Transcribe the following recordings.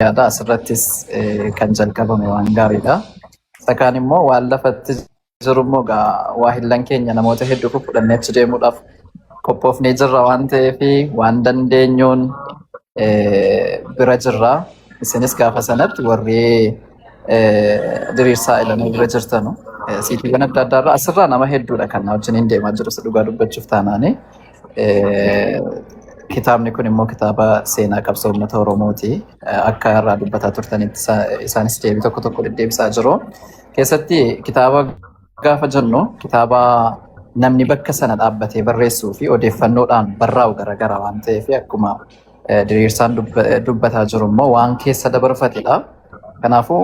Yaada asirrattis kan jalqabame waan gaariidha. Isa kaan immoo waan lafatti jiru immoo gaa waa hillan keenya namoota hedduu fudhannee achi deemuudhaaf qophoofnee jirra waan ta'eef waan dandeenyuun bira jirra. Isinis gaafa sanatti warri diriirsaa ilamuu bira jirtanu siitiiwwan adda addaa irraa asirraa nama hedduudha kan na wajjiniin deemaa jiru isa dhugaa dubbachuuf taanaani. Kitaabni kun immoo kitaaba seenaa qabsoo uummata Oromooti. Akka irraa dubbataa turtanitti isaanis deebii tokko tokko deddeebisaa jiru. Keessatti kitaaba gaafa jennu kitaaba namni bakka sana dhaabbatee barreessuu fi odeeffannoodhaan barraa'u garaagara waan ta'eef akkuma diriirsaan dubbataa jiru immoo waan keessa dabarfatedha. Kanaafuu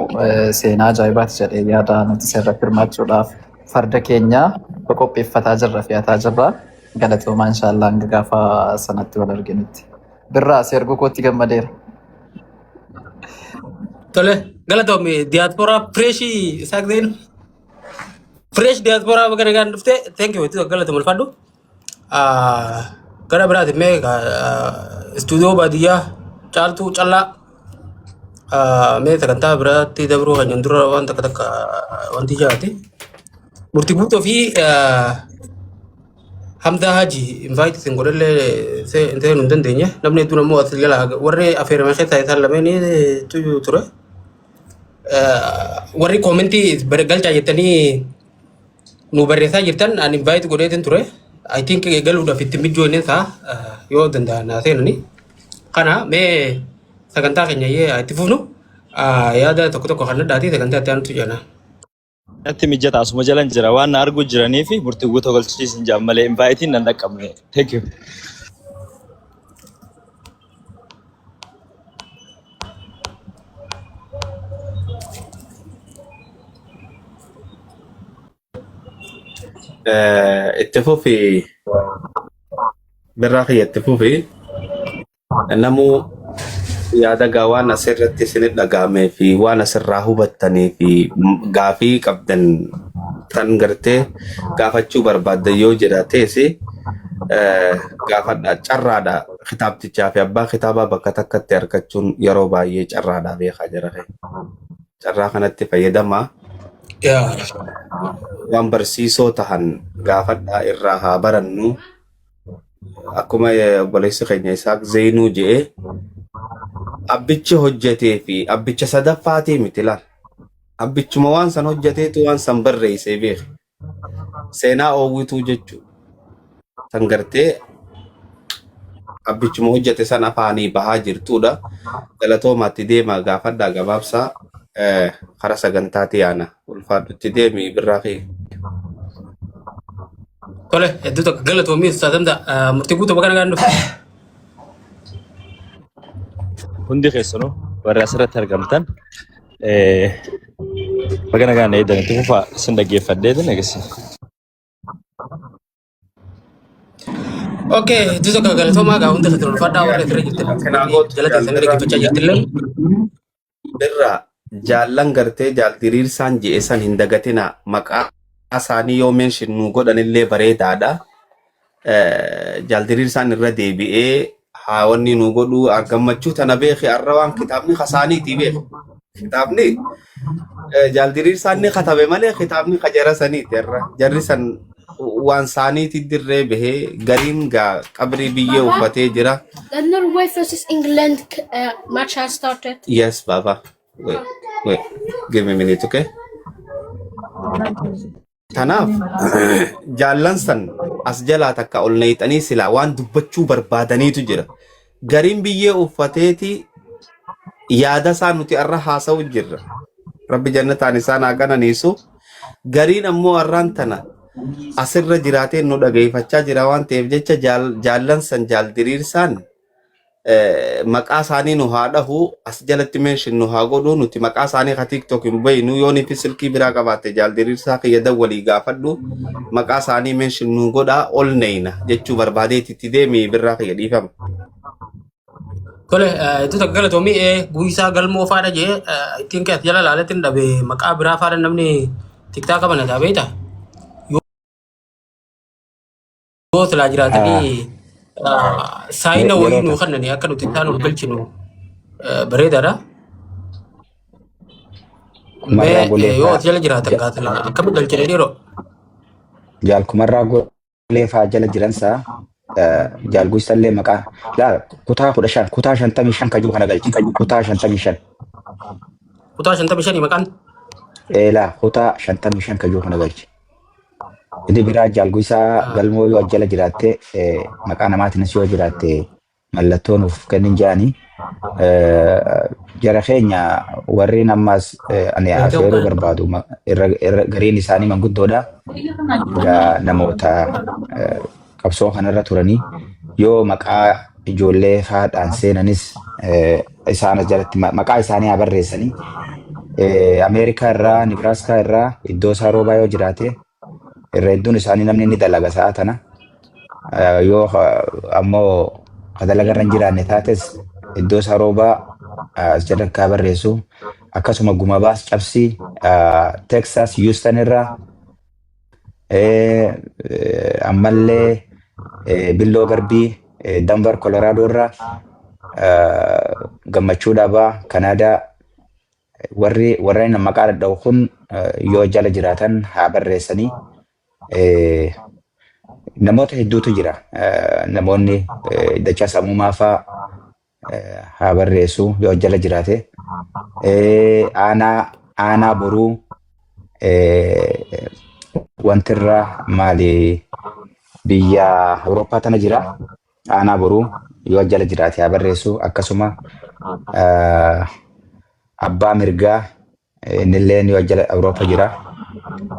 seenaa ajaa'ibaati jedhee yaada nuti sirratti hirmaachuudhaaf farda keenya qopheeffataa jirra fe'ataa jirra. Galatoomaa inshaallah hanga gaafa sanatti wal arginutti. Birraa si arguu kootti gammadeera. Tole, galatoomi diaspora fresh Isaak Zeenu. Fresh diaspora baga nagaan dhufte thank you itti galatoomi ulfaadhu. Gara biraati mee istuudiyoo baadiyyaa caaltuu callaa mee sagantaa biraatti dabruu kan dura waan takka takka wanti jaati. Murtii guutuu fi Hamzaa Haji invite isin godhallee seenuu hin dandeenye. Namni hedduun ammoo as jala warri affeerame keessaa isaan lameen ture. Warri koomentii galchaa jettanii nu barreessaa jirtan ani invite godheetin ture. I think galuudhaaf itti mijooneen isaa yoo danda'an haa seenani. Kana mee sagantaa keenya itti fufnu yaada tokko tokko kan addaati sagantaa itti aanutu jira. Natti mijata asuma jalan jira waan na argu jiranii fi murtii guutuu galchiisin jaan malee invaayitiin nan dhaqqabne. Thank you. Itti fufi birraa kiyya itti fufi. Namuu yaada gaa waan asirratti isinit dhaga'amee fi waan asirraa hubattanii fi gaafii qabdan tan gartee gaafachuu barbaaddan yoo jiraates gaafadha. Carraadha kitaabtichaa fi abbaa kitaabaa bakka takkatti argachuun yeroo baay'ee carraadha beekaa jira. Carraa kanatti fayyadamaa. Waan barsiisoo tahan gaafadhaa irraa haa barannu. Akkuma obboleessi keenya Isaaq Zeenuu je'e abbichi hojjetee fi abbicha sadaffaatii miti laal. Abbichuma waan san hojjeteetu waan san barreessee beeke. Seenaa oowwituu jechuu. San gartee abbichuma hojjete san afaanii bahaa jirtuudha. Galatoomaatti deemaa gaafadhaa gabaabsaa kara sagantaatti yaana. Ulfaadhutti deemi birraa kee. Tole, hedduu tokko galatoomii Ustaaz Hamza murtii guutuu bakka nagaan dhufe. Hundi keessanuu warri asirratti argamtan baga nagaan eedan itti fufaa isin dhaggeeffadheetin eegasi. Okay, hedduu tokko galatoomaa gaa hunda keessan ulfaadhaa warri asirra jirtan Kanaa warri gootu jala teessanii dhaggeeffachaa jirtillee. Birraa jaallan gartee jaal diriirsaan je'e san hin dagatinaa maqaa isaanii yoo mention nu godhanillee bareedaadha. Jaal diriirsaan irra deebi'ee haa wanni nu godhu gammachuu tana beeki arra waan kitaabni kasaaniitii beeki. Kitaabni jaal diriirsaan ni katabe malee kitaabni ka jara saniiti arra jarri san waan saaniiti dirree bahee gariin gaa qabrii biyyee Baba, uffatee jira. the Norway versus England match has started. Yes, Baba. Wait, wait. Give me a minute, okay? Kanaaf jaallan san as jalaa takka ol neeyxanii silaa waan dubbachuu barbaadaniitu jira. Gariin biyyee uffateeti yaada isaa nuti arra haasa'u jirra. Rabbi jannataan isaan haa qananiisu. Gariin ammoo arraan tana asirra jiraatee nu dhageeffachaa jira waan ta'eef jecha jaallan san jaal diriirsaan maqaa isaanii nu haa dhahu as jalatti mention nu haa godhu nuti maqaa isaanii ka tiktok hin beeynu yoo nifi silkii biraa qabaatte jaal diriirsaa kiyya dawwalii gaafadhu maqaa isaanii mention nu godhaa ol neeyna jechuu barbaadeeti itti deemi birraa kiyya dhiifama. Tole, hedduu tokko galatoomii guuyisaa galmoo faadha jee ittiin kee as jala laaletti hin dhabe maqaa biraa faadha namni tiktaaka banataa beektaa? Yoo silaa jiraatanii saayina wayii Yeroo nuu takka. kennanii akka nuti isaan ol galchinu bareedaadha. Kumarraa Mee Golee yoo faa as jala jiraatan gaatila akkamitti galchine dhiiroo? Jaal Kumarraa Golee faa jala jiran saa Jaal Guusallee maqaa laa kutaa 15 kutaa 55 kajuu kana galchi kutaa 55. Kutaa 55 maqaan. Eelaa kutaa 55 kajuu kana galchi. Inni biraa Jaal Guusaa Galmoo yoo as jala jiraatte maqaa namaatiinis yoo jiraatte mallattoo nuuf kennin jedhanii jara keenya warreen ammaas ani afeeruu barbaadu irra gariin isaanii manguddoodha. Egaa namoota qabsoo kanarra turanii yoo maqaa ijoollee faadhaan seenanis isaan as jalatti maqaa isaanii haa barreessanii. Ameerikaa irraa, Nibraaskaa irraa iddoo isaa roobaa yoo jiraate irra hedduun isaanii namni ni dalaga sa'a tana. Yoo ammoo ka dalaga irra hin jiraanne taates iddoo isaa roobaa as jalatti haa barreessu. Akkasuma gumabaas cabsii Texas Houston irraa ammallee Billoo Garbii Denver Colorado irraa Gammachuu Dhaabaa Kanaadaa warri warreen maqaa dhadha'u kun yoo jala jiraatan haa barreessanii. Namoota hedduutu jira. Namoonni dachaa sammumaa fa'aa haa barreessu yoo jala jiraate. Aanaa boruu wantirra maali biyya Awurooppaa tana jira. Aanaa boruu yoo jala jiraate haa barreessu. Akkasuma abbaa mirgaa innilleen yoo jala Awurooppaa jira.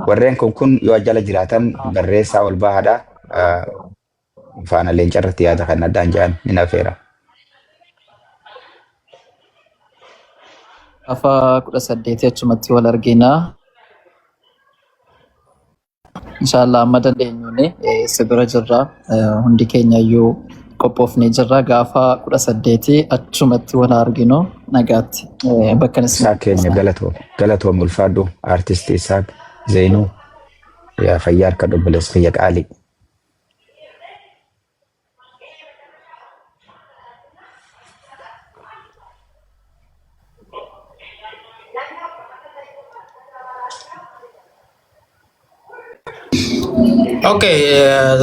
Warreen kun yoo jala jiraatan barreessaa ol bahaadha. Faana leenca irratti yaada kan addaan jedhan ni nafeera. Gaafa 18 achumatti wal argina. Inshallah amma dandeenyuun si bira jirra. Hundi keenya iyyuu qophoofnee jirra. Gaafa 18 achumatti wal arginu nagaatti. Bakka isin Isaaq keenya galatoom galatoom ulfaadhu aartistii Isaaq Zeenuu yaa fayyaa harka obboleessa kiyya qaalii. Okay,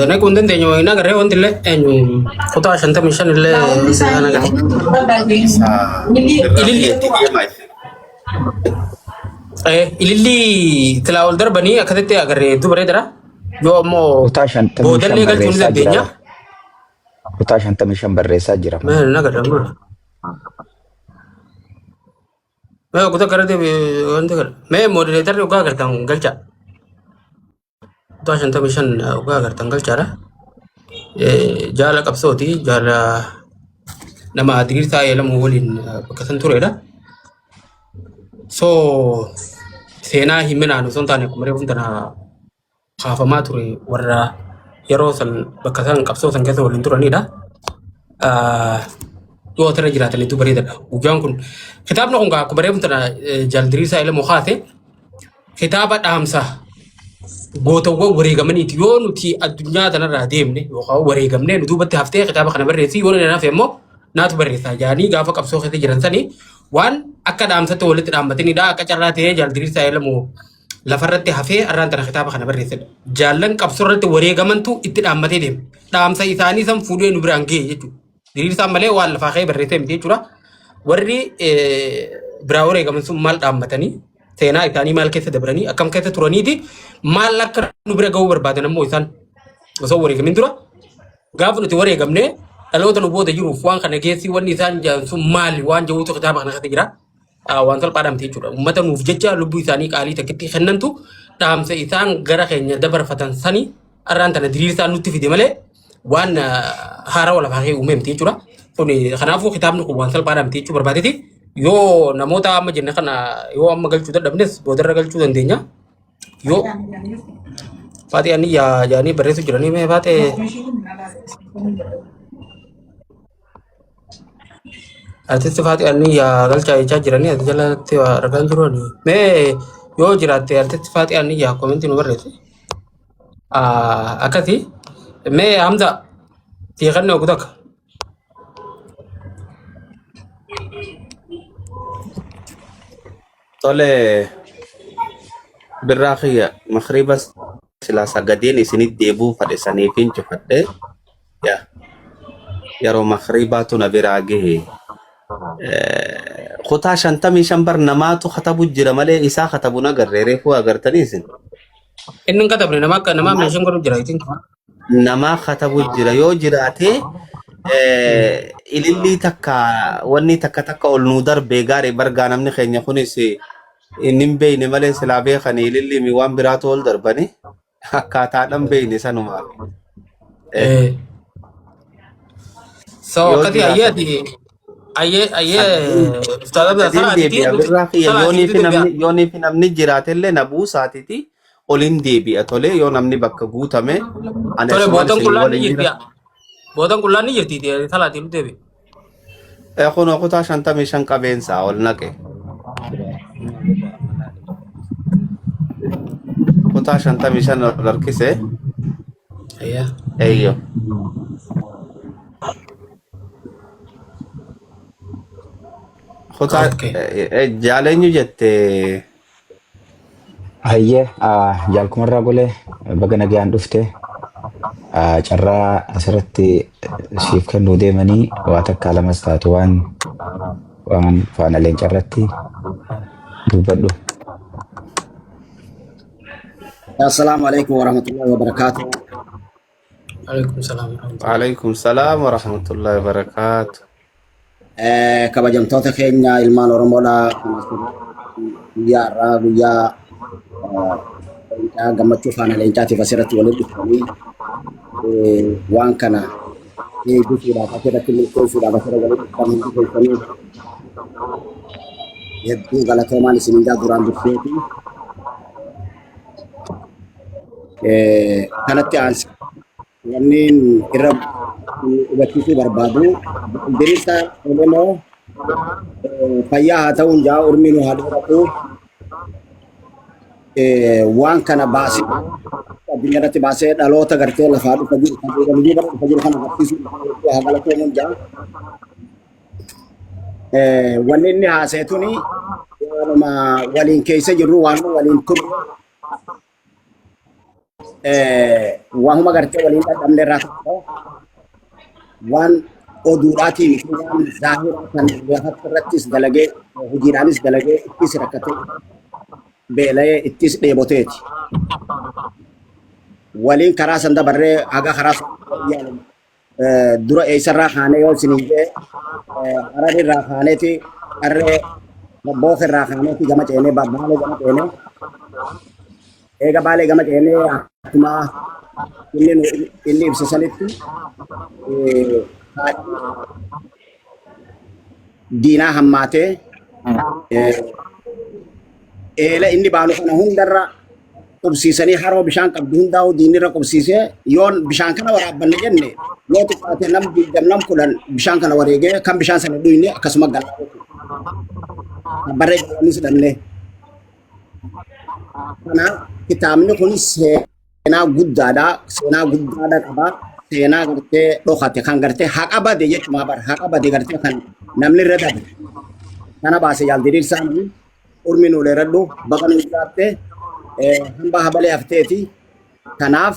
naquu hin dandeenyu hin agarree wanti illee eenyu kutaa 55 illee wanti isaan agarre. Isa irraa Ililli biyyatti deemaa jira. Ilillii tilaa ol darbanii akkasitti agarree hedduu bareedara. Yoo ammoo Kutaa 55 boodallee galchuu ni barreessaa jira. dandeenya. Kutaa 55 barreessaa jira. Mee hin agarre amma. Mee kutaa gara deebi wanti gara. Mee moodeleetarri dhugaa agartan galcha. Kutaa 55 dhugaa agartan galchaadha. Jaala qabsooti jaala nama diriirsaa eelamuu waliin bakka san turedha. So seenaa himinaan osoo hin taane akkuma reefu tana kaafamaa ture warra yeroo san bakka san qabsoo san keessa waliin turanidha. Yoo asirra jiraatan hedduu bareedaadha. Guyyaan kun kitaabni kun akkuma reefu tana jaal Diriirsaa Elemoo kaase kitaaba dhaamsa gootawwan wareegamaniiti. Yoo nuti addunyaa tanarraa deemne yookaan wareegamne nu duubatti haftee kitaaba kana barreessi yoo na hafe immoo naatu barreessa jaanii gaafa qabsoo keessa jiran sanii waan akka dhaamsatti walitti dhaammatinidha. Akka carraa ta'ee jaal Diriirsaa Elemoo lafarratti hafee arraan tana kitaaba kana barreessedha. Jaallan qabsoo irratti wareegamantu itti dhaammatee deeme. Dhaamsa isaanii san fuudhee nu biraan ga'e jechuudha. Diriirsaan malee waan lafaa ka'ee barreessee miti jechuudha. Warri biraa wareegaman sun maal dhaammatanii seenaa isaanii maal keessa dabranii akkam keessa turaniiti maal akka nu bira ga'uu barbaadan ammoo isaan osoo wareegamin dura gaafa nuti wareegamne dhaloota nu booda jiruuf waan kana geessi wanni isaan jedhan sun maali waan jedhutu kitaaba kana keessa jira. Waan salphaadhaa miti jechuudha. Uummata nuuf jecha lubbuu isaanii qaalii takkitti kennantu dhaamsa isaan gara keenya dabarfatan sani arraan tana diriirsaan nutti fide malee waan haarawaa lafaa ka'e uumee miti jechuudha. Kun kanaafuu kitaabni kun waan salphaadhaa miti jechuu barbaadeeti. Yoo namoota amma jenne kana yoo amma galchuu dadhabnes boodarra galchuu dandeenya. Yoo Faaxee ani yaa jaanii barreessu jiranii mee faaxee artisti Faaxee ani yaa galchaa jechaa jiranii as jalatti waa argaa hin jiru ani. Mee yoo jiraatte artisti Faaxee ani yaa komentii nu barreessi. Akkasi mee Hamza xiyyeeffannoo ogu takka. Tole. Birraa kiyya makriba silaa sagadeen isinit deebuu fadhe saniifin cufadhe. Yaa yeroo makribaatu na biraa gahe. Kutaa 55 bar namaatu katabu jira malee isaa katabu na agarre reefuu agartanii isin. Inni hin katabne nama akka namaa meeshaan godhu jira. I think. Namaa katabu jira yoo jiraate ilillii takka wanni takka takka ol nuu darbee gaarii bargaa namni keenya kunis inni hin beekne malee silaa beekanii ilillii mi waan biraatu ol darbanii akkaataadhaan beekne sanumaaf. So Yoo akkati ayyee jiraatan ati ayyee ayyee Ustaaz Abdaa sadeen salaatiiti deebi'a nuti birraa kiyya salaatii yoonii nuti fi deebi'a. namni yoonii fi namni jiraatellee na buusaatiti olin deebi'a tolee yoo namni bakka guutame ani Tole asumaan bootan isinii qullaan ni waliin jirti. jira. Bootan qullaan ni jirti salaatii nuti deebi'a. Kunoo kutaa 55 qabeensaa ol naqe. Kutaa 55 ol harkise. Ayyaa. Eeyyo. Kutaa Okay. jaaleenyu jette. Hayyee jaalkumarraa golee baga nagaan dhufte carraa asirratti siif kennuu deemanii waa takka lamas taatu waan waan faana leencarratti dubbadhu. Assalaamu alaikum warahmatullahi wabarakatuh. Alaikum salaam wa rahmatullahi. Waalaikum salaam wa rahmatullahi wa barakaatu. Kabajamtoota keenya ilmaan Oromoodha. Guyyaa har'aa guyyaa leencaa gammachuu faana leencaatiif asirratti walitti dhufanii waan kana eebbisuudhaaf asirratti milkeessuudhaaf asirra walitti dhufan hundi keessanii hedduu galatoomaan isin jaa duraan durseeti. Kanatti aansee wanni irra hubachiisuu barbaadu diriirsa Oromoo fayyaa haa ta'uun jaa urmii nu haa dheeratu waan kana baasee addunyaa irratti baasee dhaloota gartee lafaa dhufa jiru kan walii bara dhufa jiru kana agarsiisuu haa galatoomuun jaa. Wanni inni haasa'e tuni waanuma waliin keessa jirru waanuma waliin turre waanuma gartee waliin dhadhabne irraa tokko waan oduudhaatii miti waan zaahiraa kan lafatti irrattis dalagee hojiidhaanis dalagee ittis rakkatee beela'ee ittis dheeboteeti. Waliin karaa san dabarree haga karaa san yaalu dura eessarraa kaanee yoo isin jee Hararirraa kaaneeti qarree Bookerraa kaaneeti gama ceenee Baalee gama ceenee eega Baalee gama ceenee akkuma inni inni ibsa sanitti diinaa hammaatee eela inni baanu kana hundarra qubsiisanii haroo bishaan qabdu hundaa'u diinirra qubsiisee yoon bishaan kana waraabbanne jenne yoo xiqqaate nam 20 nam 10 bishaan kana wareegee kan bishaan sana dhuyne akkasuma galaa jechuudha. Barree galaanis dhabne. Kanaaf kitaabni kun seenaa guddaadha. Seenaa guddaadha qaba. Seenaa gartee dhokate kan gartee haqa bade jechuudha bara haqa bade gartee kan namni irra dabre. Kana baase jaal diriirsaan urmi nuu dheeradhu baga nuu jiraatte hambaa habalee hafteeti. Kanaaf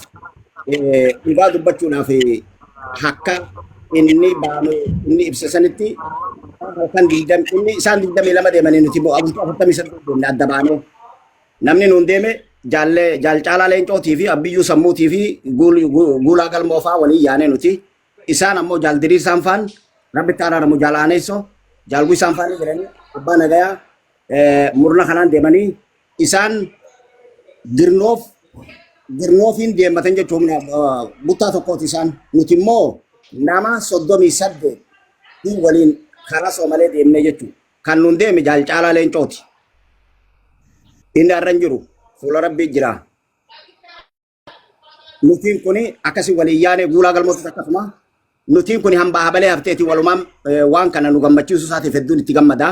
dhugaa dubbachuudhaaf akka inni baanu inni ibsa sanitti halkan digdam inni isaan 22 deemanii nuti immoo bultii 48 deemne adda baanee namni nuun deeme jaallee jaal caalaa leencootii fi abbiyyuu sammuutii fi guulaa galmoo fa'aa waliin yaanee nuti isaan ammoo jaal diriirsaan faan rabbitti araaramu jaal aaneessoo jaal guysaan faan jedhanii abbaa nagayaa murna kanaan deemanii isaan girnoof girnoofiin deemmatan jechuun humna buttaa tokkooti isaan nuti immoo nama 38 waliin karaa soomalee deemnee jechuudha. Kan nuun deeme jaal caalaa leencooti. Inni har'a hin jiru fuula rabbii jira. Nutiin kun akkasii waliin yaane guulaa galmoota akkasuma nutiin kun hambaa habalee hafteeti walumaan waan kana nu gammachiisuu isaatiif hedduun itti gammada.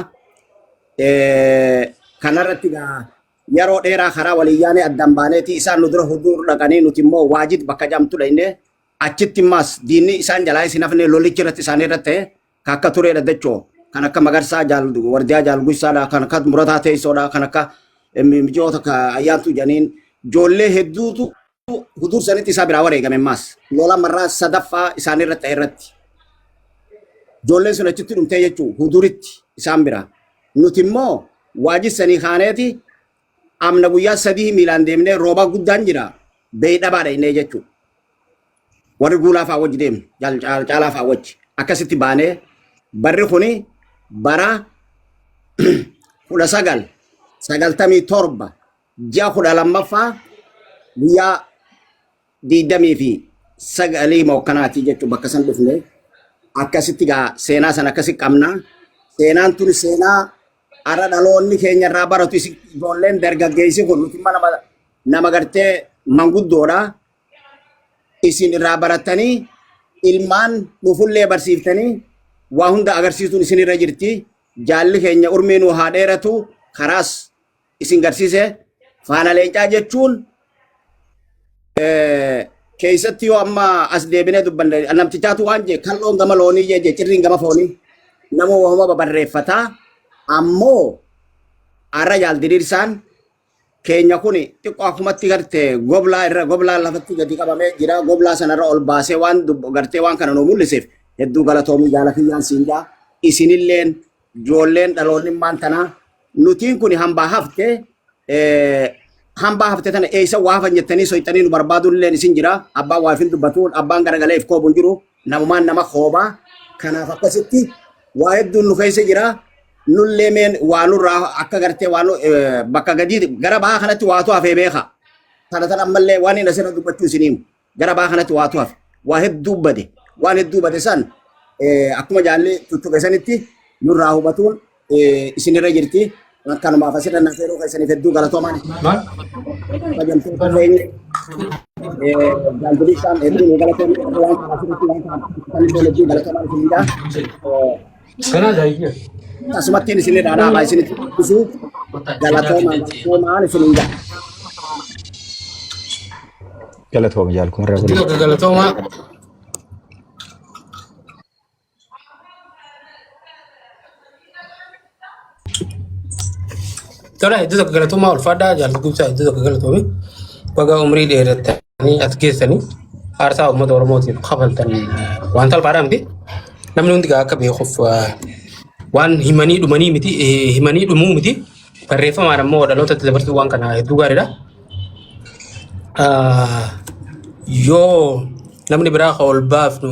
Kanarratti egaa yeroo dheeraa karaa waliin yaane addaan baaneeti isaan nu dura hudur dhaqanii nuti immoo waajid bakka jedhamtu dhaqne achitti immaas diinni isaan jalaa isin hafne lolichi irratti isaanii irratti ta'e kan akka turee dhaddachoo kan akka magarsaa jaal wardiyaa jaal guysaadha kan akka murataa teessoodha kan akka Mijoota takka ayyaantuu jedhaniin ijoollee hedduutu Hudur sanitti isaa biraa wareegame maas. Lola marraa sadaffaa isaan irratti ta'e irratti. Ijoolleen sun achitti dhumtee jechuun Huduritti isaan biraa. Nuti immoo waajissanii kaaneeti amna guyyaa 3 miilaan deemnee roobaa guddaan jira beeydhabaa dhaynee jechuudha. Warri guulaa fa'aa wajji deemnu caalaa fa'aa wajji akkasitti baanee barri kuni bara 1997 ji'a 12ffaa guyyaa 29 mookkanaati jechuun bakka san dhufne akkasitti gaa seenaa san akkasi qabna. Seenaan tun seenaa har'a dhaloonni keenya irraa baratu isin ijoolleen dargaggeessi kun nuti nama nama gartee manguddoodha. Isin irraa barattanii ilmaan dhufullee barsiiftanii waa hunda agarsiisuun isin irra jirti. Jaalli keenya urmii nuu haa dheeratu karaas isin garsiise faana leencaa jechuun keessatti yoo amma as deebinee dubbanne namtichaatu waan jee kal'oon gama loonii jee jee cirriin gama foonii nama wahuma babarreeffataa ammoo har'a jaal diriirsaan keenya kun xiqqoo akkumatti garte goblaa irra goblaa lafatti gadi qabamee jira goblaa sanarra ol baasee waan gartee waan kana nu mul'iseef hedduu galatoomii jaala kiyyaan siin jaa isinilleen ijoolleen dhaloonni maan tanaa nutiin kun hambaa hafte hambaa hafte tana eessa waa hafan jettanii soyxanii nu barbaaduun illeen isin jira abbaan waa hin dubbatu abbaan garagalee if koobu hin jiru namumaan nama koobaa kanaaf akkasitti waa hedduun nu keessa jira nullee meen waa nurraa akka gartee waa bakka gadii gara bahaa kanatti waatu hafee beeka tana tan ammallee waan inni asirra dubbachuu isin himu gara bahaa kanatti waatu hafe waa hedduu bade waan hedduu bade san akkuma jaalli tuttuqe sanitti nurraa hubatuun isinirra jirti akkanumaaf asirra na feeruu keessaniif hedduu galatoomaan kabajamtoota keenya jaaldirishaan hedduu nu galatoomne waan kana asirratti waan kana hedduu galatoomaan isin jaa asumattiin isinirraa dhaabaa isinitti dubbisuu galatoomaan galatoomaan isinin jaa. Galatooma jaal kumarraa Hedduu bulii. tokko galatoomaa. Tola hedduu tokko galatoomaa ulfaadhaa jaalli gubsaa hedduu tokko galatoomi. Baga umrii dheerattanii as geessanii aarsaa uummata Oromootiif kafaltan waan salphaadhaa miti. Namni hundi gaa akka beekuuf waan himanii dhumanii miti himanii dhumuu miti. Barreeffamaan ammoo dhalootatti dabarsuu waan kana hedduu gaariidha. Yoo namni biraa ka ol baafnu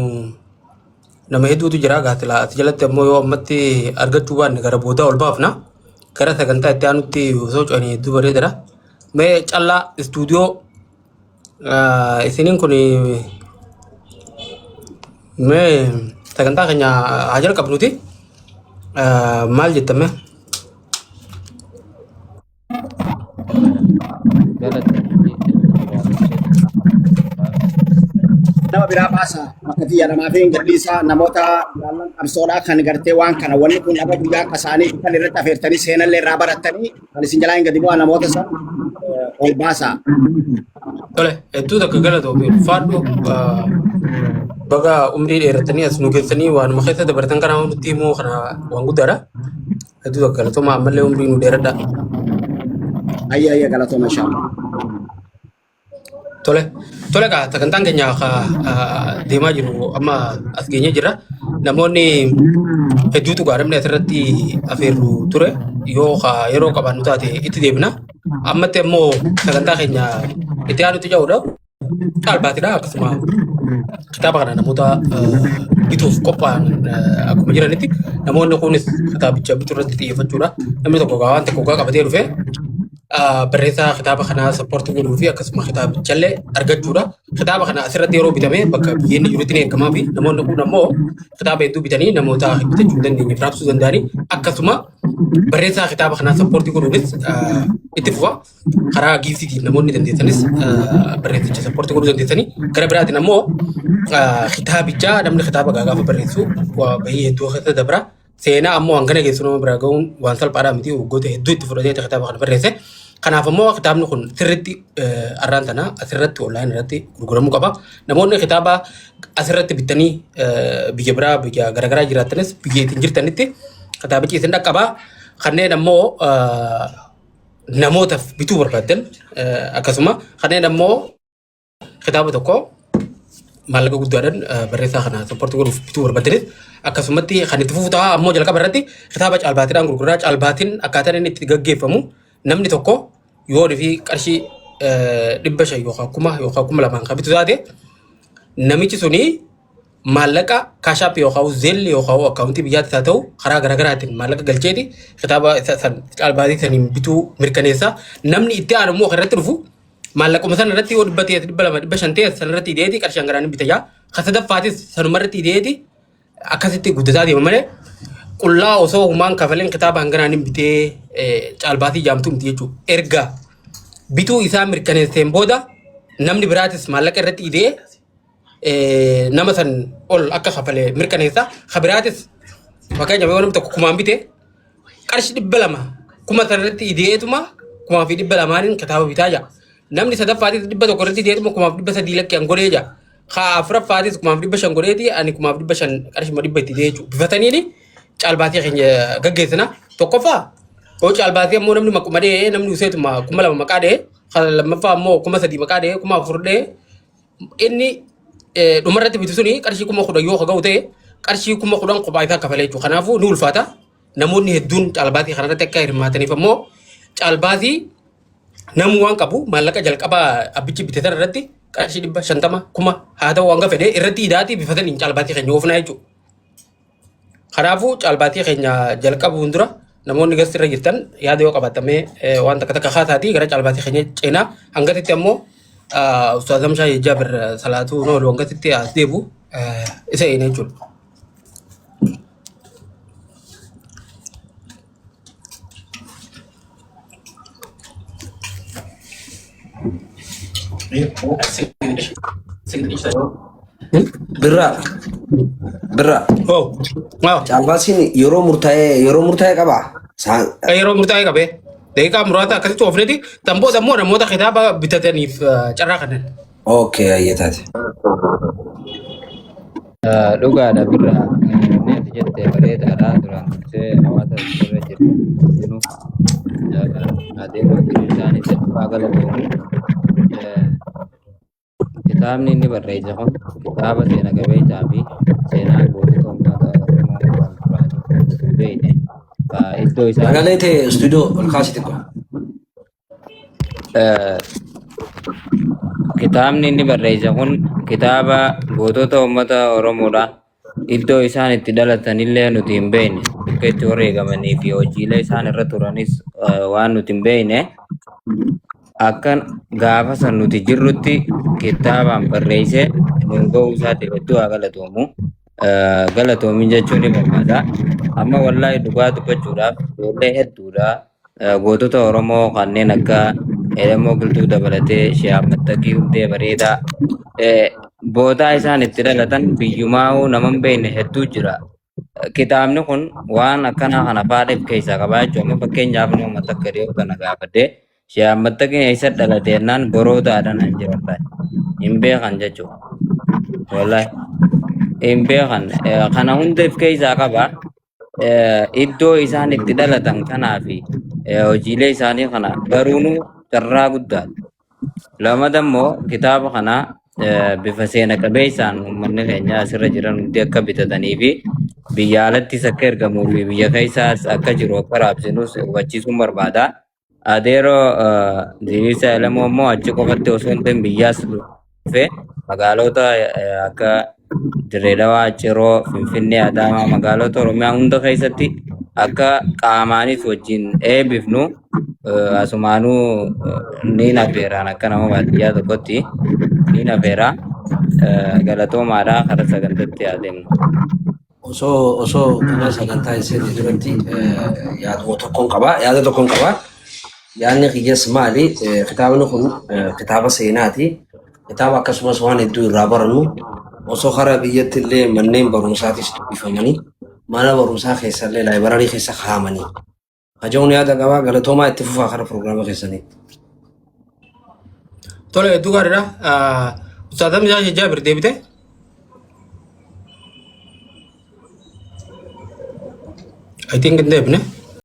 nama hedduutu jira gaatila ati jalatti ammoo yoo ammatti argachuu baanne gara boodaa ol baafna. Gara sagantaa itti aanutti osoo ce'anii hedduu bareedadha. Mee callaa istuudiyoo isiniin kun mee sagantaa keenya haa jalqabnuti. Maal jettan mee? Nama biraa baasa bakka tiyya namaa fi hin gadhiisa namoota jaallan qabsoodhaa kan gartee waan kana wanni kun dhaga guyyaa akka isaanii kan irratti afeertanii seenallee irraa barattanii kan isin jalaa hin gadi bu'aa namoota san ol baasa. Tole, hedduu takka galatoomi ulfaadhu baga umrii dheerattanii as nu geessanii waanuma keessa dabartan kana nutti himuu kana waan guddaadha. Hedduu takka galatooma ammallee umrii nu dheeradha. Ayya ayya galatooma inshallah. Tole, tole kaa sagantaan keenya ka deemaa jiru amma as geenyee jirra. Namoonni hedduutu gaa namni asirratti afeerru ture yoo ka yeroo qabaannu taate itti deebina. Ammatti ammoo sagantaa keenya itti aanutti ja'uudha. Caalbaatidha akkasuma kitaaba kana namoota bituuf qophaa'an akkuma jiranitti namoonni kunis kitaabicha bituu irratti xiyyeeffachuudha. Namni tokko gaa waan tokko gaa qabatee dhufe barreessaa kitaaba kanaa sappoortii godhuu fi akkasuma kitaabichallee argachuudha. Kitaaba kana asirratti yeroo bitame bakka biyyeenni jirutti ni ergamaa fi namoonni kun ammoo kitaaba hedduu bitanii namoota bitachuu hin dandeenyeef raabsuu danda'anii akkasuma barreessaa kitaaba kanaa sappoortii godhuunis itti fufa. Karaa giiftiitiin namoonni dandeessanis barreessicha sappoortii godhuu dandeessanii gara biraatiin ammoo kitaabicha namni kitaaba gaafa barreessu waa bahii hedduu keessa dabra. Seenaa ammoo hangana geessu nama biraa gahuun waan salphaadhaa miti waggoota hedduu itti fudhatee kitaaba kana barreesse. Kanaaf ammoo kitaabni kun sirriitti arraan tana asirratti online irratti gurguramuu qaba. Namoonni kitaaba asirratti bittanii biyya biraa biyya garaagaraa jiraattanis biyya ittiin jirtanitti kitaabichi isin dhaqqaba. Kanneen ammoo namootaaf bituu barbaaddan akkasuma kanneen ammoo kitaaba tokko maallaqa guddaadhaan barreessaa kana support godhuuf bituu barbaaddanis akkasumatti kan itti fufu ta'a. Ammoo jalqaba irratti kitaaba caalbaatiidhaan gurguraa. Caalbaatiin akkaataan inni itti gaggeeffamu, namni tokko yoo fi qarshii 500 yookaan 1000 yookaan 2000 kan bitu taate, namichi suni maallaqa Cash App yookaan Zelle yookaan akkaawuntii biyyaatti haa ta'u karaa garaagaraatiin maallaqa galcheeti kitaaba san caalbaatii saniin bituu mirkaneessa. Namni itti aanu immoo kan irratti dhufu maallaquma sana irratti yoo 100 ta'e, 200, 500 ta'e, sana irratti ideeti qarshii hangaraan bita jaa. Kan sadaffaatis sanuma irratti ideeti akkasitti guddataa deema malee qullaa osoo humaan kafaleen kitaaba hanganaan hin bitee caalbaatii jaamtuu miti jechuudha. Erga bituu isaa mirkaneesseen booda namni biraatis maallaqa irratti idee nama san ol akka kafale mirkaneessa. Ka biraatis fakkeenyaaf yoo namni tokko kumaan bite, qarshii 200 kuma san irratti ideetuma 1200n kitaaba bitaa jira. Namni sadaffaatis 100 irratti ideetuma 1300 lakkee an godhee jira. Ka afuraffaatis 1500 godheeti ani 1500 qarshii 100 itti idee jechuudha. Bifataniini caalbaatii keenya gaggeessina. Tokkoffaa yoo caalbaatii ammoo namni maquma dhee, namni useetuma 2000 maqaa dhee, kan lammaffaa ammoo 3000 maqaa dhee, 4000 dhee, inni dhumarratti bitu suni qarshii 10,000 yoo ga'u ta'e, qarshii 10,000 kophaa isaa kafalee jechuudha. Kanaafuu ni ulfaata. Namoonni hedduun caalbaatii kanarratti akka hirmaataniif ammoo caalbaatii namuu waan qabu maallaqa jalqabaa abbichi bite sana irratti qarshii 150, 1000 haa ta'u hanga fedhe irratti idaatii bifataniin caalbaatii keenya oofnaa jechuudha. Kanaafuu caalbaatii keenya jalqabuun dura namoonni gasti irra jirtan yaada yoo qabaatame waan takka takka kaasaatii gara caalbaatii keenya ceenaa. Hangatitti ammoo Ustaaz Hamshaa Jaabir Salaatuu Noolu hangatitti as deebu isa eena jechuudha. Birraa. Birraa. Oh, wow. Caalbaasiin yeroo murtaa'e qabaa? Yeroo murtaa'e qabee daqiiqaa muraasa akkasitti oofneeti tan booda immoo namoota kitaaba bitataniif carraa kennan. Okay, ayyee taate. Dhugaadha birra, inni ati jette bareedaadha. Duraan dursee hawaasa irra jiru jiru adeemuu isaanii hedduu galatoomu. Kitaabni inni barreesse kun kitaaba seena qabeessaa fi seenaa gootota uummata Oromoo kan duraanii hin beekne iddoo isaan Sagalee ta'e istuudiyoo ol kaasi xiqqoo. Kitaabni inni barreesse kun kitaaba gootota uummata Oromoodha. Iddoo isaan itti dhalatanillee nuti hin beekne, bakka itti wareegamanii fi hojiilee isaan irra turanis waan nuti hin beekne akka gaafa san nuti jirrutti kitaabaan barreessee nuun ga'uu isaatiif hedduu haa galatoomu. Galatoomin jechuun ni barbaada. Amma wallaahi dhugaa dubbachuudhaaf ijoollee hedduudha. Gootota Oromoo kanneen akka Elemoo Qilxuu dabalatee, Shee Ahmad Taqii Hundee Bareedaa, boodaa isaan itti dhalatan biyyumaa'uu nama hin beekne hedduu jira. Kitaabni kun waan akkanaa kana faadha of keessaa qabaa jechuudha. Amma fakkeenyaaf nama takka dhiyoo kana gaafadhee, Shee Ahmad Taqiin eessa dhalate jennaan, boroodaadha naan jedhan. Hin beekan jechuudha. Wallaahi hin beekan. Kana hunda of keessaa qaba. Iddoo isaan itti dhalatan kanaa fi hojiilee isaanii kana baruun carraa guddaadha. Lamada immoo kitaaba kana bifa seena qabeessaan uummanni keenya asirra jiran hundi akka bitatanii fi biyya alattis akka ergamuu fi biyya keessaas akka jiru akka raabsinus hubachiisuun barbaada. Adeeroo Diriirsaa Elemoo immoo achi qofatti osoo hin ta'in biyyaas dhufee magaalota akka Dirree Dhawaa, Ciroo, Finfinnee, Adaamaa, magaalota Oromiyaa hunda keessatti akka qaamaanis wajjin eebbifnu asumaanuu ni nafeeraan akka nama baadiyyaa tokkotti ni nafeera. Galatoomaadha, karaa sagantaatti adeemnu. Osoo gara sagantaa hin seenne duratti yaaduma tokkoon qaba. Yaada tokkoon qaba. Yaadni kiyyas maali? Kitaabni kun kitaaba seenaati. Kitaaba akkasumas waan hedduu irraa barannu, osoo karaa biyyatti illee manneen barumsaatis dubbifamanii, mana barumsaa keessa illee library keessa kaa'amanii. Hajaa'uun yaada qabaa. Galatoomaa, itti fufaa karaa pirogiraama keessaniitti. Tole, hedduu gaariidha. Ustaaz Hamzaa Jaabir deebite. I think hin deebine.